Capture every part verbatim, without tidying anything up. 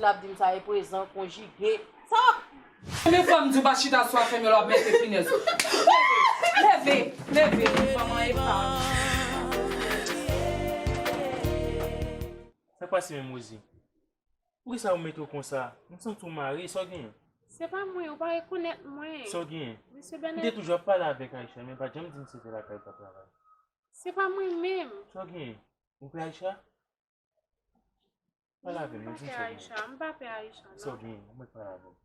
Ap di m sa e prezan konjige. Sa w ap. Men fò m di w pa chita sou afè m yo, l ap mete finèz. Leve, leve, leve, fanm an epa. Sa k pase menm, Rosie? Poukisa ou mete w konsa? M santi w mare, sa w genyen? Se pa mwen, ou pa rekonèt mwen. Sa w genyen? Mesye M te Bènè. Toujou ap pale avèk Aisha, men pa janm di m se te lakay ou t ap travay. Se pa mwen menm. Sa w genyen? Ou pè Aisha? Pale avè m, non, di m sa w genyen. Aisha, m pa pè Aisha, non. Sa w genyen? Ou mèt pale avè m.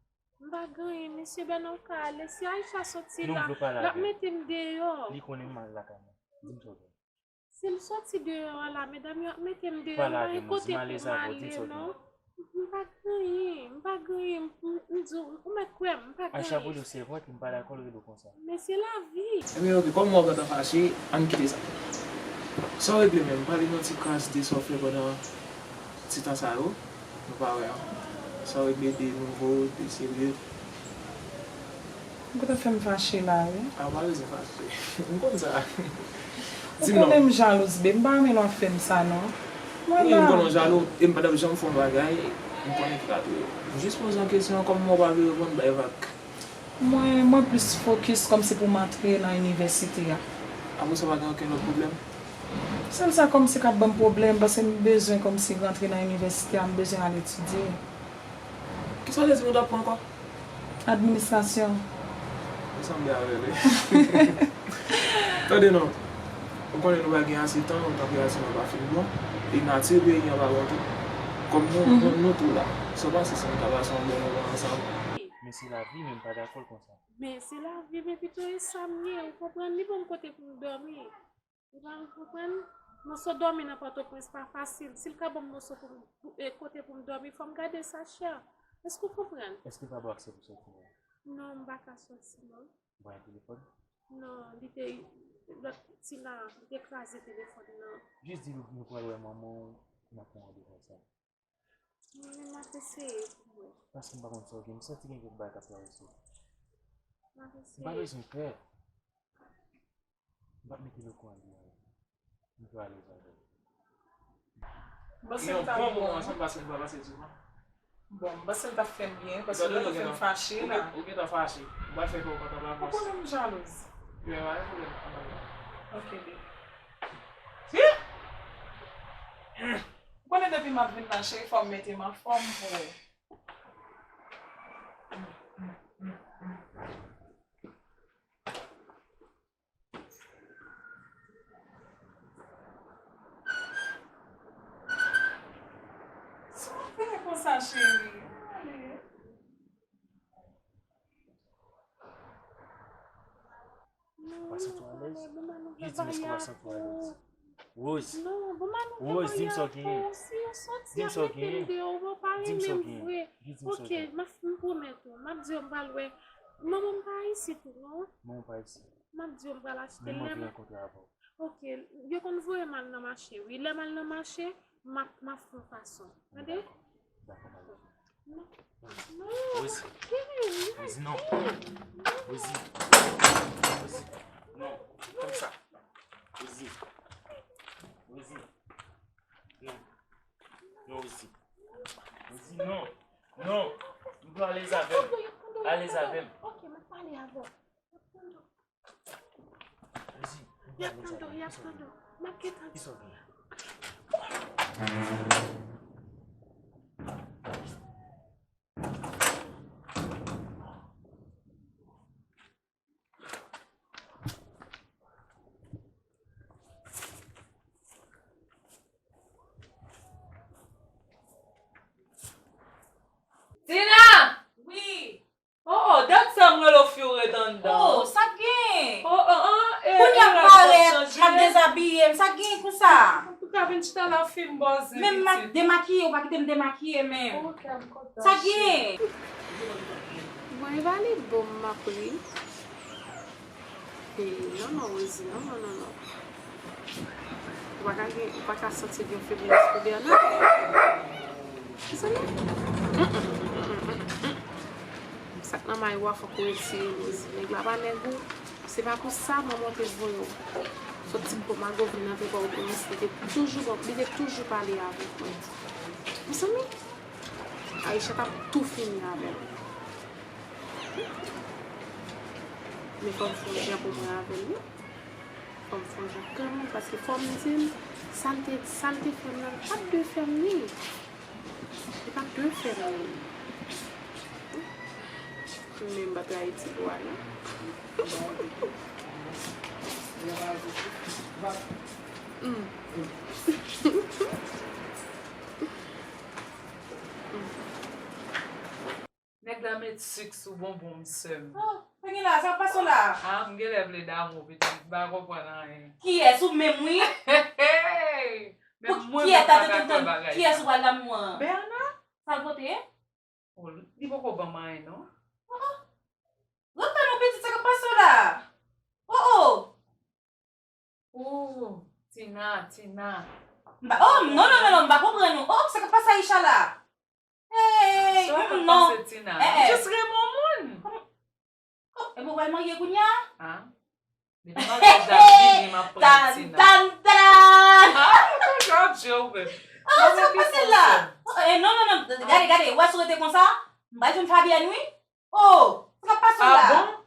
M pa gen anyen, mesye Bènè, ou ka ale. Si Aisha soti la, l ap mete m deyò. Li konnen m al lakay mwen. Di m sa w genyen. Si l soti deyò a la, medam yo ap mete m deyò, m pa gen kote pou m ale, non. M pa gen anyen, m pa gen anyen, m, m, m di w, ou mèt kwè m, m pa gen anyen. Aisha, pou li w sèvant, m pa dakò l rele w konsa. Men se lavi. Ebyen, oke, kòm w ap gentan fache, ann kite sa. Sa w regle menm, pale nou ti kras de sa w fè pandan ti tan sa yo, nou pa wè ankò. Sa w regle de nouvo, de serye. Ou gentan fè m fache la, wi. A, w pa bezwen fache. M konn sa. Ou konnen m jalouz, babe. M pa renmen lè w ap fè m sa, non. Mwen la. Wi, m konnen w jalou, e m pa t ap janm fè yon bagay, m konnen ki ka touye w. M jis poze yon kesyon, kòm w pa vle reponn, bay vag. Mwen, mwen plis fokis kòmsi pou m antre nan inivèsite a. Apre sa, pa gen okenn lòt pwoblèm? Sèl sa kòmsi k ap ban m pwoblèm, paske m bezwen kòmsi rantre nan inivèsite a, m bezwen al etidye. Kisa w te di m ou t ap pran ankò? Administrasyon. Ou sanble avè l, wi. Tande non. Ou konnen nou pa gen ase tan, tanperati nou pa fin bon. E nati peyi an pa bon tou. Kòm nou, nou, nou tou la. Sa w panse si nou ta pase yon bon moman ansanm? Men se lavi, men m pa dakò l konsa. Men se lavi, men pito e sa m ye, ou konprann? Li ban m kote pou m dòmi. Ou pa konprann? Moso dòmi nan Pòtoprens pa fasil. Si l ka ban m moso pou m, pou, e, kote pou m dòmi, fò m gade sa chè. Èske w konprann? Èske l pa ba w aksè pou sòti, non? Non, m pa ka sòti, non. Ou pa gen telefòn? Non, li te, lòt Tina, li te kraze telefòn nan. Jis di l nou pral wè manman w, n ap pran randevou ansanm. Mwen menm m ap eseye pou m wè. Paske m pa konn sa w gen, m santi gen kèk bagay k ap travèse w. M ap eseye. M pa bezwen pè. M p ap mete l okouran de anyen. M tou alèz avè l. Bon, se yon bon moman ansanm paske nou pa pase souvan. Bon, m panse l t ap fè m byen, paske l t ap fè m fache la. Ou gentan fache. Ou pral fè kè w kontan pa fòs. Ou konnen m jalouz. Yo, pa gen pwoblèm, ann ale. Ok, babe. Ou konnen depi m ap vin la, cheri, fò m mete m anfòm pou ou. Sa w ap fè konsa, cheri? Ale. Ou pa santi w alèz? Jis di m èske w pa santi w alèz. Rose. Rose, di m sa w genyen. Di m sa w genyen. Di m sa w genyen. Jis di m sa w genyen. Ok, m ap, m pwomèt ou. M ap di w m pral wè. Manman m pa isit, non. Manman w pa isit. M ap di w m pral achte lè m. Men m anvi rankontre avè w. Ok, yo konn voye m al nan mache, wi. Lè m al nan mache, m ap, m ap fè yon fason. Tande? Dakò. Dakò, pa gen. Non. Non. Rosie. Rosie, non. Rosie. Rosie. Non. Kòmsa. Rosie. Rosie. Non. Non, Rosie. Rosie, non. Non. M vle alèz avè m. Alèz avè m. Ok, m ap pale avè w. Y ap tande w, y ap tande w. M ap gentan di. Tina! Wi. Oh, oh, dat sa m rele w fi w ret anndan. Oh, sa k gen? Oh, oh, oh, eh, kounye a m parèt, m ap dezabiye m, sa k gen konsa? Ou ka vin chita la fi m bòz. Men m demakiye, ou pa kite m demakiye menm. Ok, m kontan. Sa k gen? Bon, e pa li bon m ap ri. Hey, non, non, Rosie, non, non, non, non. Ou pa ka gen, ou pa ka santi gen feblès pou Bernard. Mezanmi. Mm, mm, mm. Sa k nan may ou a fòk ou retire, Rosie. Nèg la pa nèg ou. Se pa pou sa manman w te voye w soti Bamako vin nan Pòtoprens. Li te toujou bon, li te toujou pale avèk mwen. Mezanmi. Aisha t ap tou fini avè l. Men fò m fè yon jan pou mwen avè l, wi. Fò m fè yon jan kanmenm, paske fò m di l, sa l te, sa l te fè m nan, li pa t dwe fè m li. Li pa t dwe fè m li. Men m pa t rayi ti bwa, non. Mm. Nèg la met sik sou bonbon m, sè m. Ah, sa gen la, sa k ap pase w la? Ah, m genlè vle damou, pitit, m pa konprann anyen. Kiyès ou menm, wi? Hey, hey! Menm mwen menm m pa ka kwè bagay sa. Kiyès ou pral damou an? Bèna? Sa l pote? Oh, li poko ban m anyen, non. Ah, ah. Rantre non, pitit, sa k ap pase w la? Oh, oh! Oh, Tina, Tina. M pa, oh, non, non, non, non, m pa konprann ou. Oh, sa k ap pase Aisha la? Hey, sa k ap pase Tina? Eh, eh. Jis renmen yon moun. Kòman? Kòm, e mwen pral marye kounye a? Ah. Depi maryaj la vini, m ap pran Tina. Tan, tan, tan! Ah, mwen toujou ap di w, men. Oh, sa k ap pase la? Eh, non, non, non, gade, gade, ou wè si w rete konsa, m pral jwenn Fabienne, wi. Oh, sa k ap pase la? Ah bon?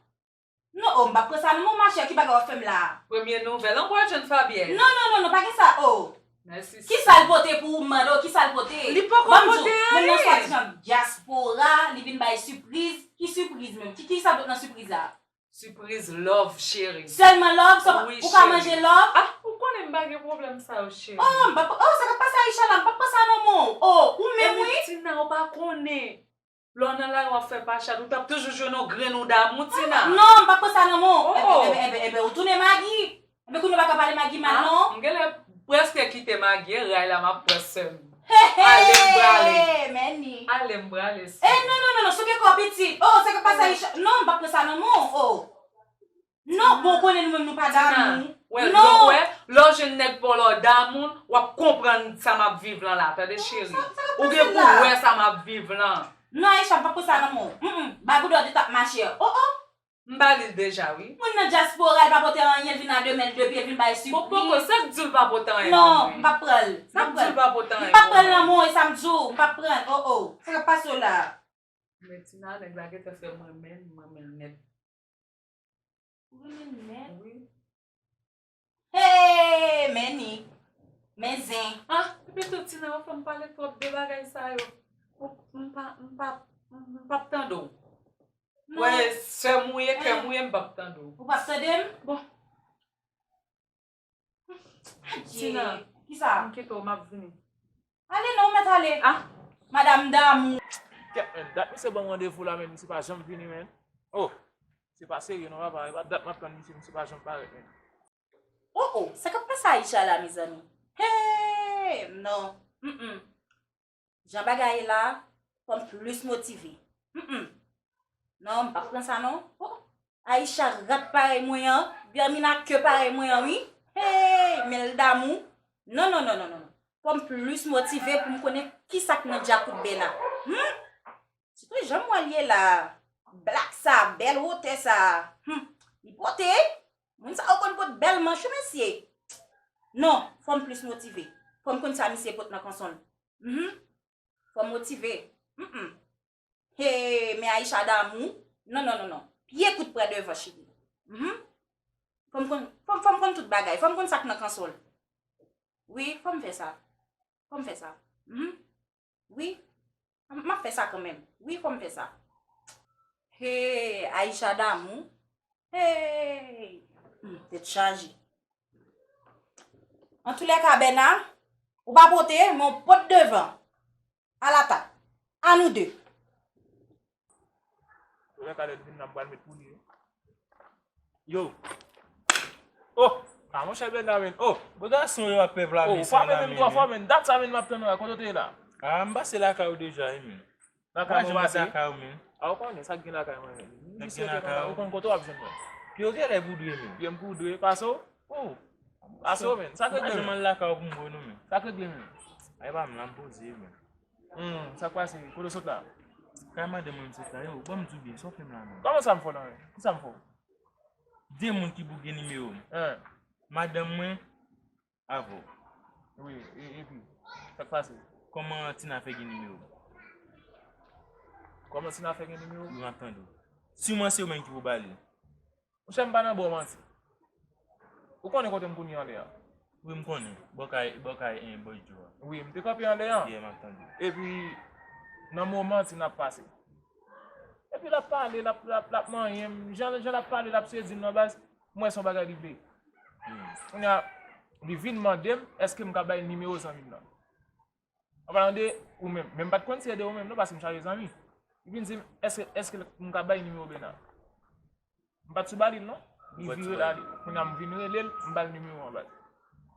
Non, oh, m p ap pran sa non, mon machè, ki bagay w ap fè m la? Premye nouvèl, an pral jwenn Fabienne. Non, non, non, non, pa gen sa, oh. Mèsi. Kisa l pote pou ou, m mande w, kisa l pote? Li poko pote anyen. Moun nan sòti nan dyaspora, li vin bay sipriz. Ki sipriz menm? Ki, kisa l pot nan sipriz la? Sipriz love, cheri. Sèlman love? Wi, cheri. Ou ka manje love? Ah, ou konnen m pa gen pwoblèm sa yo, cheri. Oh, m p ap, oh, sa k ap pase Aisha la, m p ap pran sa nan men w. Oh, ou menm, wi. Tina, ou pa konnen. Lè w nan lari w ap fè pachat, ou t ap toujou jwenn yon grenn ou damou, Tina. Non, m p ap pran sa nan men w. Oh, oh. Enben, enben, enben, enben, ou tounen Magi. Enben, kounye a w pa ka pale Magi mal, non. Ah, m genlè prèske kite Magi, e ray la m ap pran, sè m. Hey, hey, ale, m prale. Men ni. Ale, m prale, sè m. Eh, non, non, non, non, souke kò w, pitit. Oh, sa k ap pase Aisha? Non, m p ap pran sa nan men w. Oh. Non, bon, konnen nou menm nou pa damou. Wè, lè w, wè, lè w jwenn nèg pa w la w damou l, w ap konprann sa m ap viv lan la, tande cheri. Ou gen pou w wè sa m ap viv lan. Non, Aisha, m p ap pran sa nan men w. Mm, mm. Bagoudò de tap mache. Oh, oh. M ba li l deja, wi. Moun nan dyaspora, li pa pote anyen, li vin a de men, de pye, li vin bay sipriz. Bon, poko, sa k di l pa pote anyen pou mwen? Non, m p ap pran l. M p ap pran l. Sa k di l pa pote anyen pou mwen? M p ap pran l nan men w, e sa m di w, m p ap pran l. Oh, oh. Sa k ap pase w la? Men Tina, nèg la gentan fè m renmen l, m renmen l nèt. Ou renmen l nèt? Wi. Hey, men ni. Men zen. Ah, epi tou, Tina, ou fè m pale twòp de bagay sa yo. Ou, m pa, m pa, m p ap tande w. Non. Wè, sè m ou ye, kè m ou ye, m p ap tande w. Ou p ap tande m? Bon. Adye. Tina, kisa? M kite w, m ap vini. Ale non, ou mèt ale. Ah. Madanm damou. Kèt, men, dat misye ban m randevou la, men misye pa janm vini, men. Oh, se pa serye non, papa. E pa dat m ap tann misye, misye pa janm parèt, men. Oh, oh, sa k ap pase Aisha la, mezanmi? Hey, non. Mm, mm. Jan bagay ye la, fò m plis motive. Mm, mm. Non, m p ap pran sa non. Oh, Aisha rat parèy mwen an, Germina ke parèy mwen an, wi. Hey, men l damou. Non, non, non, non, non. Fò m plis motive pou m konnen kisa k nan djakout bèna. Hmm? Sitou jan m wè l ye la. Blak sa, bèl wotè sa. Hmm. Li pote. Moun sa yo konn pot bèl manch wi, mesye. Non, fò m plis motive. Fò m konn sa misye pot nan kanson l. Mhm. Fò m motive. Mm, mm. Hey, men Aisha damou. Non, non, non, non. Pye kout pran devan, cheri. Mhm. Fò m konn, fò m, fò m konn tout bagay. Fò m konn sa k nan kanson l. Wi, fò m fè sa. Fò m fè sa. Mhm. Wi. M ap fè sa kanmenm. Wi, fò m fè sa. Hey, Aisha damou. Hey! Hmm, tèt chaje. Antoulèka, Bèna, ou pa pote, men w pot devan. Alatak. A nou de. Antoulèka, lè l vin la, m pral met pou li, wi. Yo. Oh! Ah, monchè Bèna, men. Oh! Bon gason yo ap pèp la, oh, men, frape menm twa fwa, men. Dat sa, men, m ap tann ou a. Kote w te ye la? Ah, m pase lakay ou deja, wi, men. Lakay mwen pase? Lakay ou, men. A, ou konnen sa k gen lakay mwen, men. Sa k gen lakay ou? Ou konn kote w ap jwenn mwen. Pye w genlè poudre, men. Pye m poudre, pase w? Oh. Pase w, men. Sa k regle, men? M pa janm al lakay ou pou m wè w non, men. Sa k regle, men? Ay, pa m la, m poze, men. Hmm, sa k pase? Kote w sot la? Kay madanm mwen m sot la. Yo, ban m di w byen, sa w fè m la, men? Kòman sa m fè w la, men? Kisa m fè w? De moun ki pou gen nimewo m. Hen. Madanm mwen, avè w. Wi, e, epi, sa k pase? Kòman Tina fè gen nimewo m? Kòman si n a fè gen nimewo? Wi, m ap tande w. Siman se ou menm ki pou ba li. Monchè, m pa nan ba w manti. Ou konnen kote m kounye an lè a? Wi, m konnen. Bò kay, bò kay, en, Boy Joe a. Wi, m te kanpe anlè an. Yeah, m ap tande. Epi, nan moman ti n ap pase. Epi l ap pale, l ap, l ap, l ap manyen m. Jan, jan l ap pale, l ap sezi m nan baz, m wè se yon bagay li vle. Hmm. Kounye a, li vin mande m, èske m ka bay nimewo zanmi m nan. An palan de ou menm. Men m pa t konn si se de ou menm non, paske m chaje zanmi. Li vin di m, èske, èske m ka bay nimewo Bena? M pa t sou ba li l non. Li vire l ale. Kounye a m vin rele l, m ba l nimewo an baz.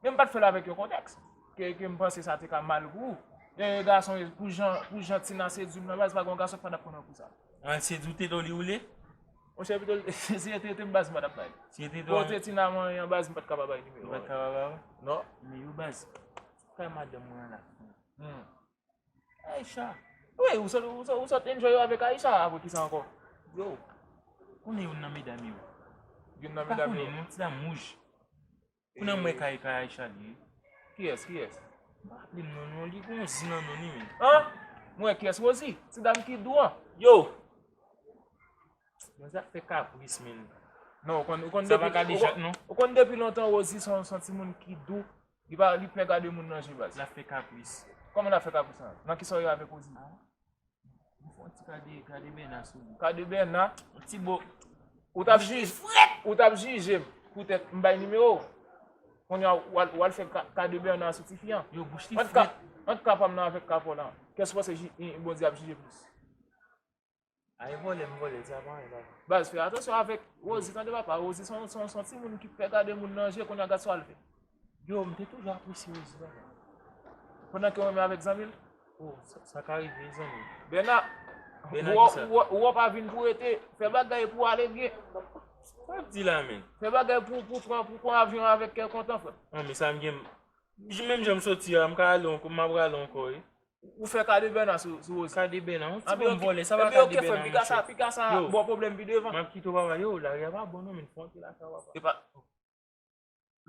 Men m pa t fè l avèk yon kontèks. Ke, ke m panse sa te ka mal pou ou. E gason, pou jan, pou jan Tina sedui m nan baz, pa gen yon gason k pa t ap pran nan kou sa. An, sedui w te do li woule? Monchè, pito, si se te, te m baz, m pa t ap bay. Si se te do. Kote Tina manyen an baz, m pa t ka pa bay nimewo an. Ou pa t ka pa ba? Non. Men yo baz. Kay madanm mwen an la. Hmm. Aisha. Wi, ou sot, ou sot, ou sot enjoy yo avèk Aisha, apre kisa ankò? Yo, konnen youn nan medam yo. Youn nan medam yo. Pa konnen, non, ti dam wouj. Kounye a m wè kay, kay Aisha li ye. Kiyès, kiyès? M pa raple m non, non, li gon zi nan non li, men. An? M wè kiyès, Rosie, ti dam ki dou an. Yo! Manzè ap fè kapris, men. Non, ou konn, ou konn depi, ou konn, ou konn depi lontan Rosie se yon, se yon timoun ki dou. Li pa, li pè gade moun nan je baz. L ap fè kapris. Kòman l ap fè kapris lan? Nan kisa w ye avèk Rosie? Ah. Nou fè yon ti kade, kade Bèna sou li. Kade Bèna? Yon ti bo. Ou t ap jij-, ou t ap jije m poutèt m bay nimewo w. Kounye a, w al, w al fè ka-, kade Bèna sou tifi an. Yo, bouch li frèt. Ant ka pa m nan avèk ka pa w lan, kiyès ou panse ji-, Bondye ap jije plis? Ay, vòlè m vòlè, di a pa anyen, papa. Baz, fè atansyon avèk Rosie, tande papa. Rosie se yon, se yon, se yon timoun ki pè gade moun nan je, kounye a gad sa l fè. Yo, m te toujou apresye Rosie, papa. Pandan ke w renmen avèk zanmi l? Oh, sa, sa ka rive, zanmi. Bèna, Bèna, ou, kisa? Ou, ou pa vin pou rete, fè bagay pou ale byen. Sa w ap di la, men? Fè bagay pou, pou pran, pou pran avyon avèk kè kontan, frè m. An, men sa m gen, menm jan m soti a, m ka ale ankò, m ap rale ankò, wi. Ou fè kade Bèna sou, sou Rosie. Kade Bèna, yon ti bon vòlè, sa pa kade Bèna, monchè. Piga sa, piga sa, bon pwoblèm pi devan. M ap kite w, papa. Yo, lari a pa bon non, men fon te lakay, papa. E pa,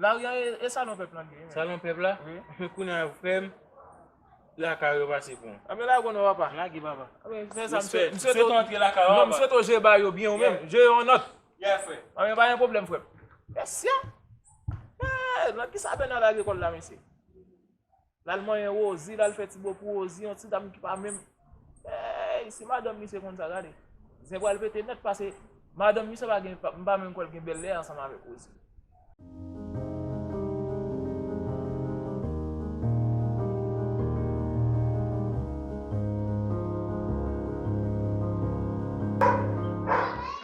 lari a e, e salon pèp lan li ye, men. Salon pèp la? Wi. Kounye a, frè m, lakay yo pase pran. Anben, lage w non, papa. Lage, papa. Anben, fè sa, m swete w antre lakay ou, papa. Non, m swete w jere bagay yo byen ou menm. Jere yo an nòt. Yeah, frè. Anben, pa gen pwoblèm, frè m. Yes, yeah. Eh, nan kisa Bèna lage kò l la, mesye? L al manyen Rosie, l al fè ti bo pou Rosie, yon ti dam ki pa menm. Ey, si madanm misye konn sa, gade. Zen pral pete nèt, pase madanm misye pa gen, pa, m pa menm kwè l gen bèlè ansanm avèk Rosie.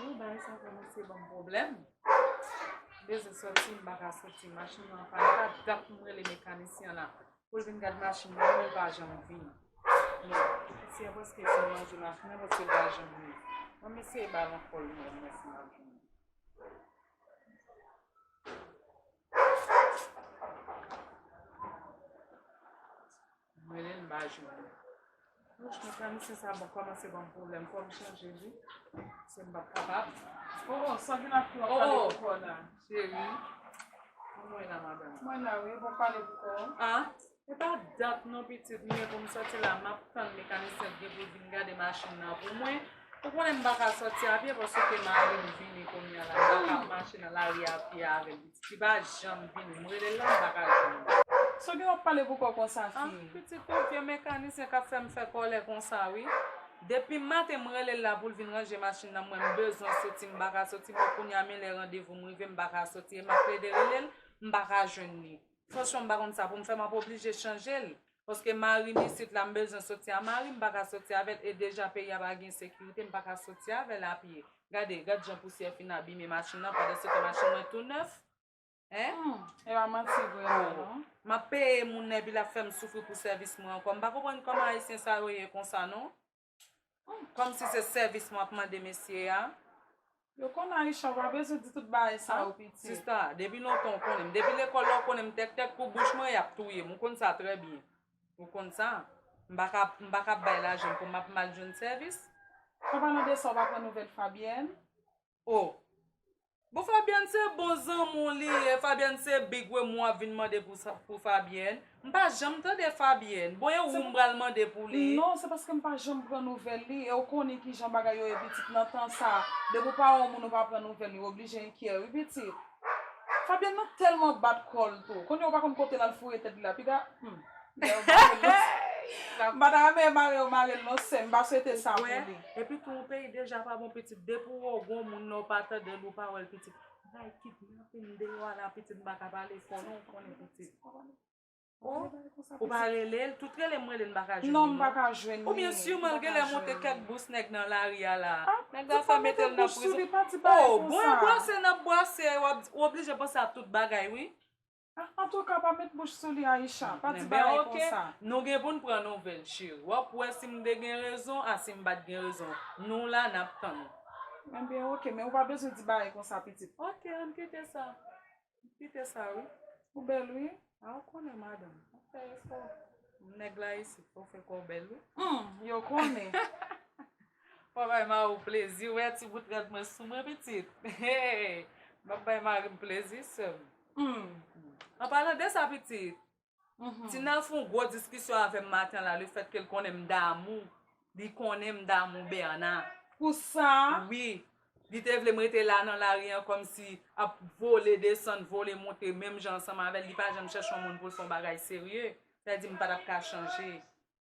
Wi, bagay sa kòmanse ban m pwoblèm. M bezwen soti, m pa ka soti. Machin nan an pàn, sa dat m rele mekanisyen la pou l vin gad machin nan, men l pa janm vini. Non, si se paske fin manje machin nan, paske l pa janm vini. Mwen, m eseye ba l ankò, li menm, mwen si m ap jwenn li. M rele l, m pa jwenn li. Wouch, mekanisyen sa bon, kòmanse ban m pwoblèm. Fò m chanje li. Se m p ap kapab. Oh, oh, sa vin ap fè w ap pale pou kò w la, cheri. Mwen la, madanm. Mwen la, wi, bon, pale pou kò w. Ah, e pa dat non, pitit, m gen pou m sòti la, m ap tann mekanisyen ki gen pou l vin gade machin nan pou mwen. Ou konnen m pa ka sòti a pye paske mari m vini kounye a la, m pa ka mache nan lari a pye avè l. Li pa janm vini. M rele l la, m pa ka jwenn li. Sa w gen w ap pale pou kò w konsa, fi? Ah, pitit, yon vye mekanisyen k ap fè m fè kòlè konsa, wi. Depi maten, m rele l la pou l vin ranje machin nan. Mwen, m bezwen soti, m pa ka soti. Bon, kounye a, men lè randevou m rive, m pa ka soti. E m ap plede rele l, m pa ka jwenn li. Franchman, m pa konn sa pou m fè, m ap oblije chanje l. Paske mari m isit la, m bezwen soti a mari m, m pa ka soti avè l. E deja, peyi a pa gen sekirite, m pa ka soti avè l a pye. Gade, gad jan pousyè fin abime machin nan, pandan se tan machin mwen tou nèf. Hein? Hmm, e pa manti vrèman, non. M ap peye moun nan epi l ap fè m soufri pou sèvis mwen ankò. M pa konprann kòman ayisyen sa yo ye konsa, non. Hmm, kòmsi se sèvis m ap mande mesye a. Yo konn Aisha, w pa bezwen di tout bagay sa yo, pitit. Sista, depi lontan w konnen m. Depi lekòl la w konnen m tèktèk pou bouch mwen, y ap touye m. Ou konn sa trè byen. Ou konn sa. M pa ka, m pa ka bay lajan pou m ap mal jwenn sèvis. An palan de sa, w pa pran nouvèl Fabienne? Oh! Bon, Fabienne se bon zanmi w li ye. Fabienne se big we mwen ap vin mande pou, sa- pou Fabienne. M pa janm tande Fabienne. Bon, e ou m pral mande pou li. Non, se paske m pa janm pran nouvèl li. E w konnen kijan bagay yo ye pitit nan tan sa. Depi w pa wè yon moun ou pa pran nouvèl li, w oblije enkyè wi pitit. Fabienne nan tèlman bat kò l tou. Kounye a w pa konn kote l al foure tèt li la. Piga, hmm. M pa ta renmen mare yo mare l non sè m. M pa swete sa pou li. Epi tou yon peyi deja pa bon pitit. Depi w wè w gon moun nan w pa tande l ou pa wè l pitit. Bay kidnapin deyò a la pitit m pa ka pale fò non w konnen pitit. Oh, ou pa rele l, tout rele m rele n pa ka jwenn li non. Non, m pa ka jwenn li. Oubyen siman l genlè monte kèk bous nèg nan lari a la. Nèg la fè mete l nan prizon. Oh, bon yon bwase n ap bwase, w oblije panse a tout bagay wi. Antouka, pa met bouch sou li, Aisha. Pa di bagay konsa. Nou gen pou n pran nouvèl, cheri. W ap wè si m te gen rezon a si m pa t gen rezon. Nou la, n ap tann ou. Enben, oke, men ou pa bezwen di bagay konsa, pitit. Oke, ann kite sa. Kite sa wi. Ou bèl wi. A ou konnen madanm. Ou fè efò. Nèg la isit, ou fè kò w bèl wi. Hmm, yo konnen. Fò bay mari w plezi, wè ti bout rad mwen sou mwen pitit. Hey, m ap bay mari m plezi sè m. Hmm. An palan de sa pitit. Tina fè yon gwo diskisyon avè m maten la, lefètke l konnen m damou. Li konnen m damou Bèna. Pou sa? Wi. Li te vle m rete la nan lari an kòmsi ap vole desann, vole monte menm jan ansanm avè l. Li pa janm chèche yon moun pou l fè yon bagay serye. Sa di m pa t ap ka chanje.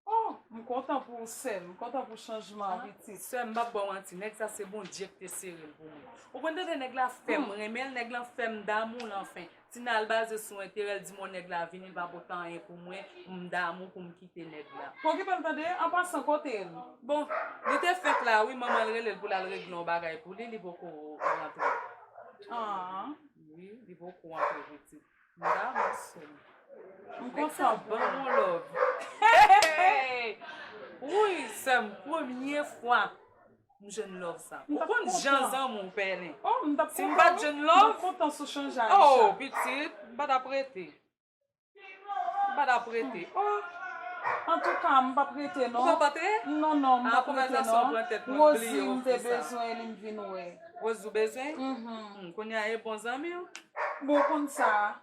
Oh, m kontan pou ou sè m, m kontan pou chanjman an pitit. Sè m, m p ap ba w manti, nèg sa se Bondye k te sere l pou mwen. Ou konn tande nèg la fè m renmen l, nèg lan fè m damou l anfen. Tina al baze sou enterè l, di m yon nèg la vini, l pa pote anyen pou mwen, m damou pou m kite nèg la. Okipe l tande, an pasan kote l? Bon, li te fenk la wi, manman l rele l pou l al regle yon bagay pou li, li poko rantre. Ah. Wi, li poko rantre pitit. M damou sè m. M kontan ban yon love. Wouy, sè m, premye fwa m jwenn love sa. Ou konn jan zanmi w pèlen. Si m pa t jwenn love, oh, pitit, m pa t ap rete. M pa t ap rete. Oh. Antouka, m p ap rete non. Ou p ap rete? Non, non, m p ap rete non. Rosie, m te bezwen li, m vin wè. Rosie, ou bezwen? Mhm. Kounye a, e bon zanmi w? Bon, ou konn sa.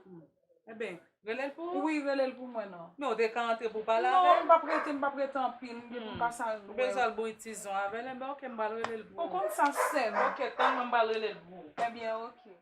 Eben, rele l pou ou? Wi, rele l pou mwen non. Men ou te ka antre pou w pale avè l? Non, m p ap rete, m p ap rete anpil, m gen pou m pase al wè l. Ou bezwen al bon ti zon avè l? Enben, oke, m pral rele l pou ou. Ou konn sa, sè m. Oke, tann mwen, m pral rele l pou ou. Ebyen, oke.